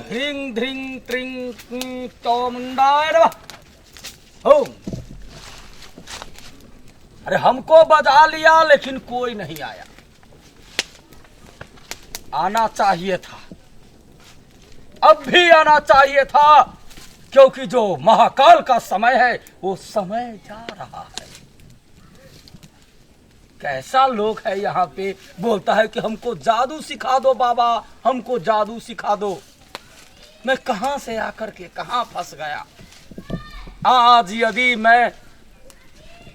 ह्रीं ध्रीं त्रीं क्लीं चामुंडाय नमः। ओम। अरे हमको बजा लिया लेकिन कोई नहीं आया, आना चाहिए था, अब भी आना चाहिए था, क्योंकि जो महाकाल का समय है वो समय जा रहा है। कैसा लोग है यहाँ पे, बोलता है कि हमको जादू सिखा दो बाबा, हमको जादू सिखा दो। मैं कहाँ से आकर के कहाँ फंस गया। आज यदि मैं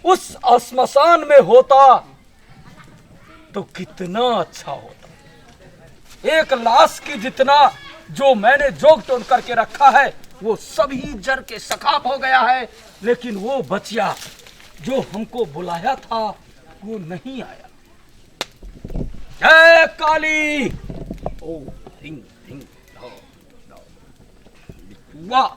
उस श्मशान में होता तो कितना अच्छा होता। एक लाश की जितना जो मैंने जोग टोन करके रखा है वो सभी जर के सखाप हो गया है, लेकिन वो बचिया जो हमको बुलाया था वो नहीं आया। जय काली। ओ हिंग हिंग धो, धो। वाह।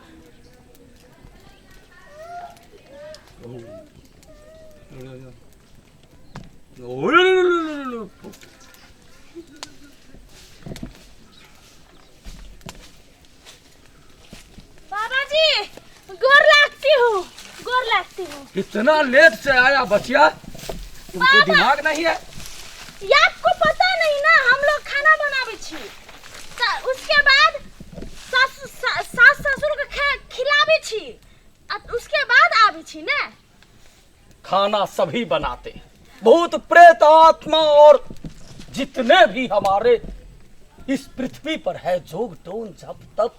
बाबा जी गोर लागती हूँ, गोर लागती हूँ। इतना लेट से आया बचिया, तुमको दिमाग नहीं है? ये आपको पता नहीं ना, हम लोग खाना बनावे छी, उसके बाद सास ससुर के खिलावे छी, आ उसके बाद आवे छी ना। खाना सभी बनाते हैं, भूत प्रेत आत्मा और जितने भी हमारे इस पृथ्वी पर है जोग टोन जप तप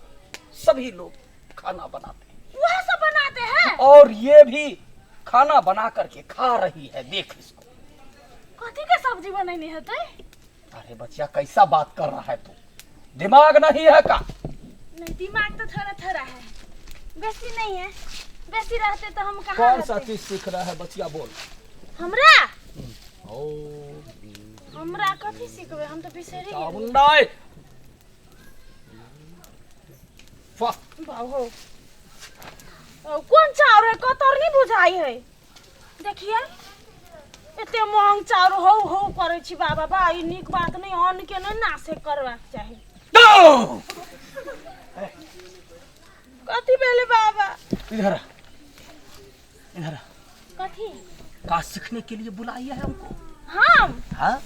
सभी लोग खाना बनाते हैं। वह सब बनाते हैं और ये भी खाना बना करके खा रही है। देख इसको। कथी के सब्जी बनैने हेतै? अरे बच्चा कैसा बात कर रहा है तू, दिमाग नहीं है का? नहीं, दिमाग तो थोड़ा थोड़ा है, बेसी नहीं है। बेसी रहते तो हम कहाँ कौन सा रहते? चीज सीख रहा है बचिया बोल? हमरा? ओ हमरा कथी सिखबै, हम तऽ बिसरि गेलियै। चामुंडाय। वाह। बाबू कोन चाउर है, कतर नहीं बुझाई है। देखिए एते महंग चाउर हौ हौ करै छी बाबा। बा ई नीक बात नहीं, अन्न के नहीं नाशे करबाक चाही। कथी भेलै बाबा? इधर आ, इधर आ। कथी? का सीखने के लिए बुलाई है हमको? हम? हाँ?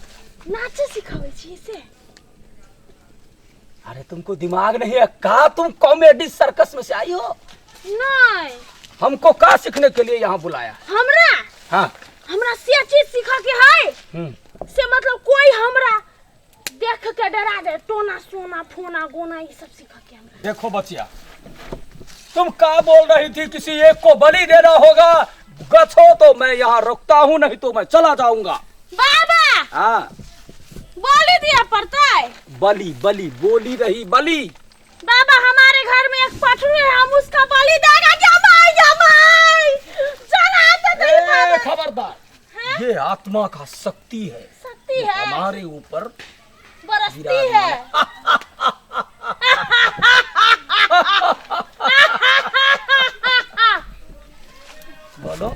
नाचे सिखाबै छी से। अरे तुमको दिमाग नहीं है का? तुम कॉमेडी सर्कस में से आई हो? नहीं। हमको का सीखने के लिए यहाँ बुलाया? हमरा? हाँ। हमरा से चीज सीख के है। से मतलब कोई हमरा देख के डरा जाए, टोना सोना फोना गोना ये सब सीख के हमरा। देखो बचिया, तुम का बोल रही थी किसी एक को बलि देना होगा, गछो तो मैं यहाँ रुकता हूँ, नहीं तो मैं चला जाऊंगा। बाबा। हाँ। बलि दिया पड़ता है। बलि बलि बोली रही बलि। बाबा हमारे घर में एक पठरू है, हम उसका बलि देगा। जमाई जमाई चला तो नहीं ए, बाबा। खबरदार, हाँ? ये आत्मा का शक्ति है, शक्ति है हमारे ऊपर बरसती है। बोलो।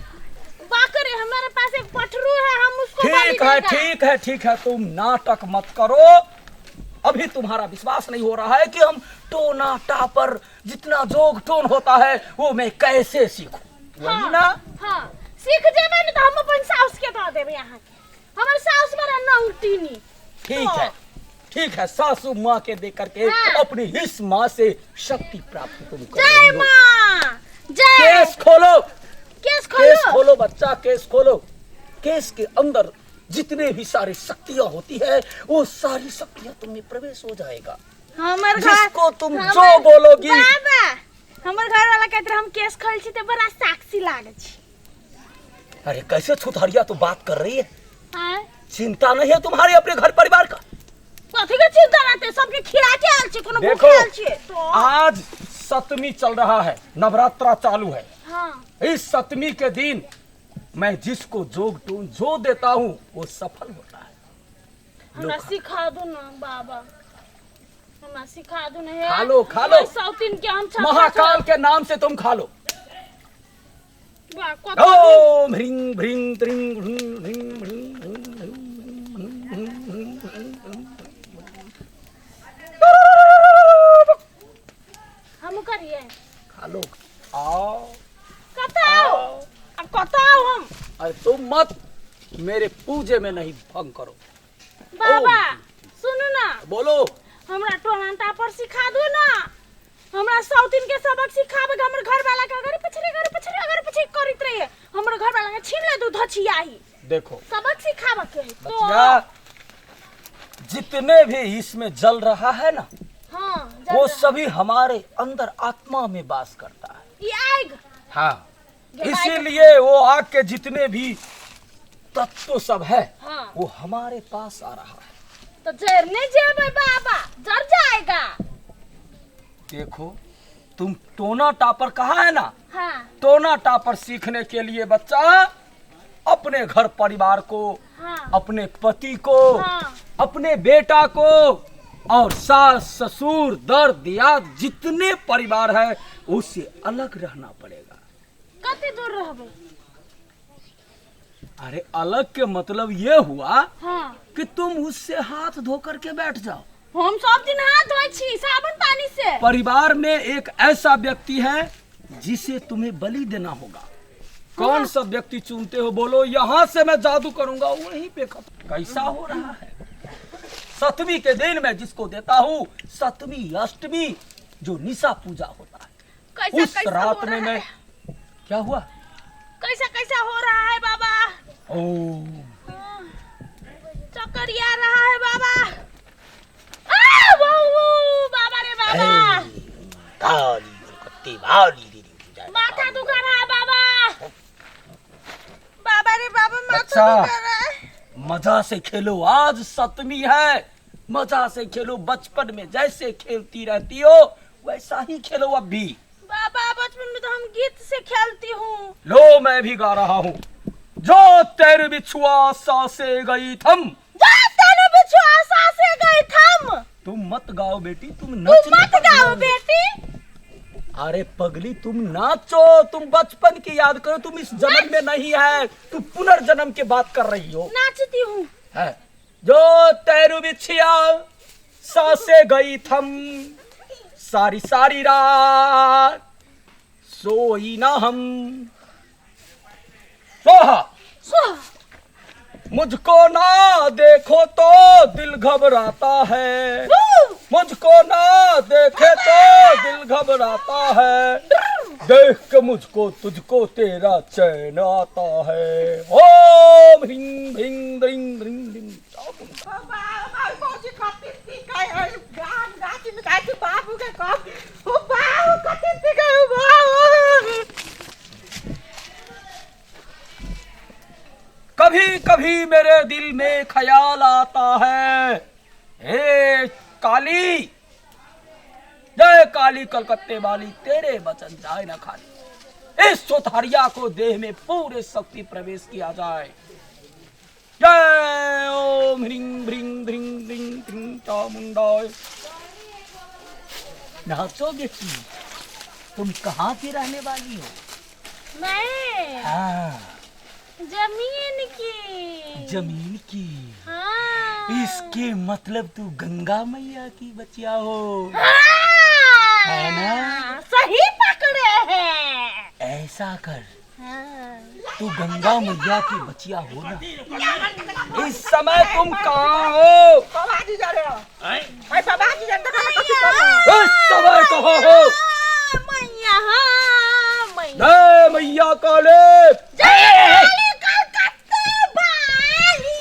बाकरे हमारे पास एक पठरू है, हम उसको ठीक है ठीक है ठीक है, तुम नाटक मत करो। अभी तुम्हारा विश्वास नहीं हो रहा है कि हम टोना टापर जितना जोग टोन होता है वो मैं कैसे सीखूं? वही हाँ, ना। हाँ, सीख जेबै ने तो हम अपन साउस के दऽ देबै अहाँके। हमर साउस बड़ा नंगटीनी। ठीक है ठीक है, सासू माँ के दे करके हाँ। अपनी इस माँ से शक्ति प्राप्त तुम कर जय रही हो। माँ जय। केस खोलो, केस खोलो, केस खोलो बच्चा, केस खोलो। केस के अंदर जितने भी सारी शक्तियां होती है वो सारी शक्तियां तुम में प्रवेश हो जाएगा। हमर घर जिसको तुम हमर जो बोलोगी। बाबा हमर घर वाला कहते रहे, हम केस खोल छी ते बड़ा साक्षी लागे छी। अरे कैसे छुतहरिया तू बात कर रही है? हाँ? चिंता नहीं है तुम्हारे अपने घर परिवार का? कथी के चिंता रहते, सबके खिला के आयल छी, कोनो देखो, भूखे आयल छी तो। आज सप्तमी चल रहा है, नवरात्रा चालू है। हाँ। इस सप्तमी के दिन मैं जिसको जोग टून जो देता हूँ वो सफल होता है। हमरा सिखा दो ना बाबा, हमरा सिखा दो ना। हे। खा लो, खा लो। ओइ सौतीन के हम छक्का महाकाल के नाम से तुम खा लो। वाह, कत ओम ह्रीं भ्रीं त्रीं ह्रीं ह्रीं ह्रीं ह्रीं ह्रीं ह्रीं ह्रीं ह्रीं। मत मेरे पूजे में नहीं भंग करो। बाबा सुनू ना। बोलो। हमरा टोना टापर सिखा दू ना, हमरा सौतीन के सबक सिखाबे के। हमर घर वाला के अगर पछरे अगर पछरे अगर पछरे करैत रहिए, हमर घर वाला के छीन ले दू धछियाही। देखो सबक सिखाबे के है तो। बचिया, जितने भी इसमें जल रहा है ना, हाँ, जल वो रहा। सभी हमारे अंदर आत्मा में वास करता है। ये आग। हाँ, ये इसीलिए वो आग के जितने भी तत्व सब है, हाँ। वो हमारे पास आ रहा है। तो जरने जेबे बाबा, जर जाएगा। देखो तुम टोना टापर कहा है ना, हाँ। टोना टापर सीखने के लिए बच्चा अपने घर परिवार को, हाँ। अपने पति को, हाँ। अपने बेटा को और सास ससुर दर दियाद जितने परिवार है उससे अलग रहना पड़ेगा। कते दूर रहबे? अरे अलग के मतलब ये हुआ, हाँ। कि तुम उससे हाथ धो करके बैठ जाओ। हम सब दिन हाथ धोइ छी साबुन पानी से। परिवार में एक ऐसा व्यक्ति है जिसे तुम्हें बलि देना होगा। कौन सा व्यक्ति चुनते हो बोलो? यहाँ से मैं जादू करूंगा वहीं पे खत्म। कैसा हो रहा है? सतमी के दिन मैं जिसको देता हूँ, सतमी अष्टमी जो निशा पूजा होता है, कैसा उस कैसा रात हो में रहा मैं है? क्या हुआ? कैसा कैसा हो रहा है बाबा? ओ चक्कर आ रहा है बाबा। आ, वो, वो, बाबा रे बाबा, माथा दुखा रहा है बाबा। बाबा रे बाबा, माथा बच्चा। दुखा रहा है। मजा से खेलो, आज सतमी है, मजा से खेलो। बचपन में जैसे खेलती रहती हो वैसा ही खेलो अब भी। बाबा बचपन में तो हम गीत से खेलती हूँ। लो मैं भी गा रहा हूँ। जो तेरे बिछुआ सासे गई थम। जा तेरे बिछुआ सासे गई थम। तुम मत गाओ बेटी, तुम तू नाचने मत पर गाओ ध्यान दो। बेटी। अरे पगली तुम नाचो, तुम बचपन की याद करो, तुम इस जन्म में नहीं है, तुम पुनर्जन्म की बात कर रही हो। नाचती हूँ। है जो तेरु बिछिया सासे गई थम, सारी सारी रात सोई ना हम। सोहा सो मुझको ना देखो तो दिल घबराता है, मुझको ना देखे तो दिल घबराता है, देख के मुझको तुझको तेरा चैन आता है। ओम ह्रीं ह्रीं ह्रीं ह्रीं ह्रीं। कभी कभी मेरे दिल में ख्याल आता है, हे काली, जय काली कलकत्ते वाली, तेरे वचन जाए न खाली। इस सुथारिया को देह में पूरे शक्ति प्रवेश किया जाए। जय ओम ह्रीं ह्रीं ह्रीं ह्रीं ह्रीं चामुंडाय। नाचो बेटी, तुम कहाँ की रहने वाली हो? मैं हाँ, जमीन की। जमीन की। हाँ। इसके मतलब तू गंगा मैया की बचिया हो, हाँ। है ना? सही पकड़े हैं। ऐसा कर, हाँ। तू गंगा मैया की बचिया हो ना। इस समय तुम कहाँ हो? इस समय कहाँ हो? मैया, हाँ, मैया। जय मैया काले। जय काली कलकत्ते वाली।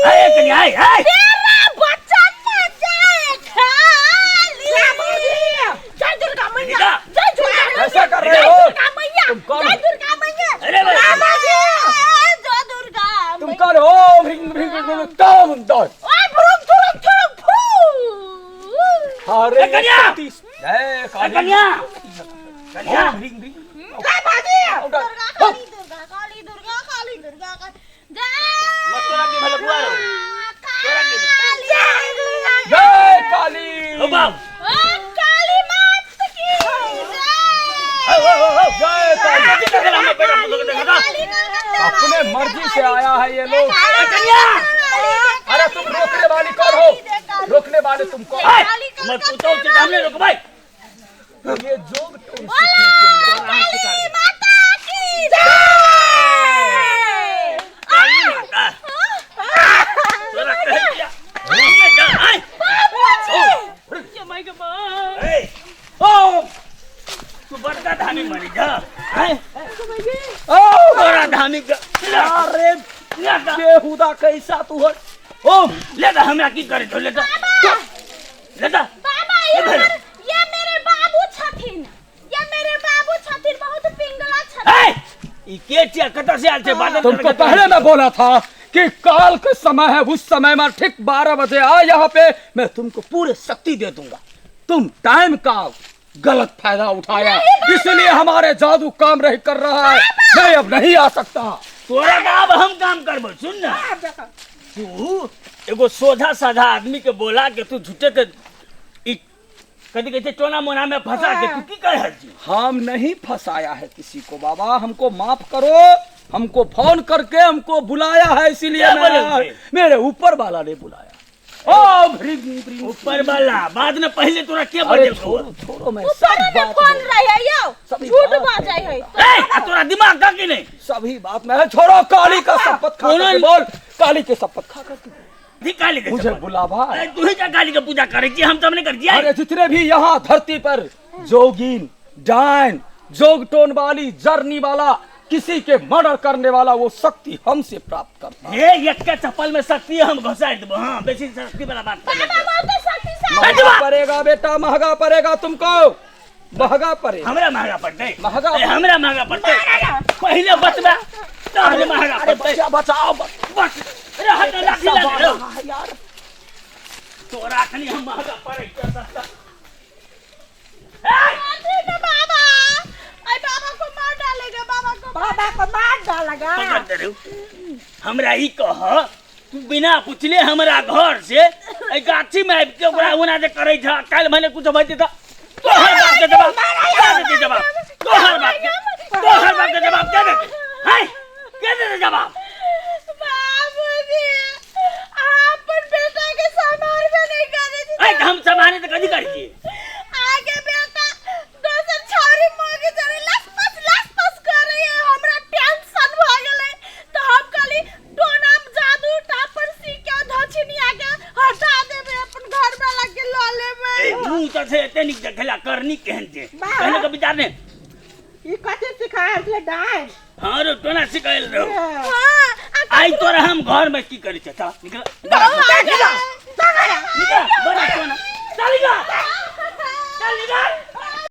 अरे कन्या, आए। तेरा बचन न जाए खाली। जय दुर्गा मैया, जय दुर्गा मैया। ऐसा कर रहे जय हो? दुर्गा मैया, तुम कौन जय हो? दुर्गा मैया। अरे भाई। बाबा जी, जय दुर्गा तुम मैया। कौन हो? ह्रीं ह्रीं ह्रीं चामुंडाय। ओए भ्रुम थुरुम थुरुम फू। अरे ए कन्या! जय काली। कन्या! कन्या! ओम ह्रीं ह्रीं। दुर्गा काली, दुर्गा काली, दुर्गा काली, दुर्गा काली। जय मत तोरा के भले बुआ रो। दुर्गा काली। जय दुर्गा। जय काली। ओ बाप। ओ काली मात की जय। जय काली। काली कलकत्ते अपने वाली, मर्जी से आया है ये लोग। कन्या! अरे तुम रोकने वाली कौन हो? रोकने वाले तुम कौन? मत पूछो उनसे सामने रोको भाई। ये जोग टोन बोलो सीखने के लिए। काली माता की जय। आइ गे माँ। ए, ओ तू बड़का धामी मरी जा हैं? ओ तोरा धामी के ले, अरे ले दा, बेहुदा कैसा तू है ओ ले दा, हमरा की करे छौ ले दा ले दा बाबा ये ए भैरव। हमर ये मेरे बाबू छथिन ये मेरे बाबू छथिन बहुत पिंगला छथिन ए ई के छियै कतऽ से आयल छै बादल तुमको पहले मैं बोला था कि काल का समय है उस समय में ठीक 12 बजे आ यहाँ पे मैं तुमको पूरे शक्ति दे दूंगा तुम टाइम का गलत फायदा उठाया इसलिए हमारे जादू काम नहीं कर रहा है मैं अब नहीं आ सकता तोरा के अब हम काम करबो सुन ना तू एगो सोझा साधा आदमी के बोला के तू झूठे के ई कथी कहै छै टोना मोना में फंसा के तू की कर रहल छी हम नहीं फंसाया है किसी को बाबा हमको माफ करो हमको फोन करके हमको बुलाया है इसीलिए क्या मैं बोले आया। थे? मेरे ऊपर वाला ने बुलाया ओ भ्रिंग भ्रिंग ऊपर वाला बाद में पहले तोरा के अरे बजेल छोड़ो छोड़ो मैं ऊपर सब में बात कौन बोल- रहे यौ सभी झूठ बात बाजै है ए आ तोरा दिमाग का की नहीं सभी बात मैं छोड़ो काली का शपथ खा करके बोल काली के शपथ खा करके बोल। दी काली के मुझे शपथ। बुलावा अरे तू ही का काली के पूजा करे छी हम सब नहीं कर छी अरे जितने भी यहाँ धरती पर जोगिन डायन जोग टोन वाली जरनी वाला किसी के मर्डर करने वाला वो शक्ति हमसे प्राप्त करता है। हे एक के चप्पल में शक्ति है, हम घुसा देबो हां बेसी शक्ति वाला बात कर बाबा बहुत शक्तिशाली महंगा पड़ेगा बेटा महंगा पड़ेगा तुमको महंगा पड़ेगा हमरा महंगा पड़तै महंगा ए, हमरा महंगा पड़तै पहिले बचबा तहने महंगा अरे पड़तै बच्चा बचाओ बस रे हट लाठी सब लग आ रहा है यार तोरा अखनी हम महंगा पड़ै छै सस्ता ठीक है बाबा आई बाबा को मार डालेगा बाबा को बाबा को मार डालेगा पकड़ दे रे हमरा ई कह तू बिना पूछले हमरा घर से एहि गाछी में आबि के ओकरा ओना जे करै छ काल्हि भने कुछ भइतै तऽ तोहर बाप के जवाब के देतै जवाब तोहर बाप के तोहर बाप के जवाब के देतै हैं के देतै जवाब बाबूजी आप अपन बेटा के संभालबे नहीं करे छी ऐ हम सम्हारे तऽ कथी करै छियै आगे बेटा दोसर छौरी मोगी जरे लसपस लसपस करे है हमरा टेंशन भ गेलै तऽ हम कहली टोना जादू टापर सीख के धछिनिया के हटा देबै अपन घर वाला के लऽ लेबै ए मुँह तऽ छै एते नीक देखेला करनी केहन छै बाह। कहने के विचार ने ई कथी सिखायल छलै डाइन हाँ रो टोना सिखायल रहो हाँ आ आई तोरा हम घर में की करै छै चल निकल आगे निकल बड़ा टोना चल निकल चल निकल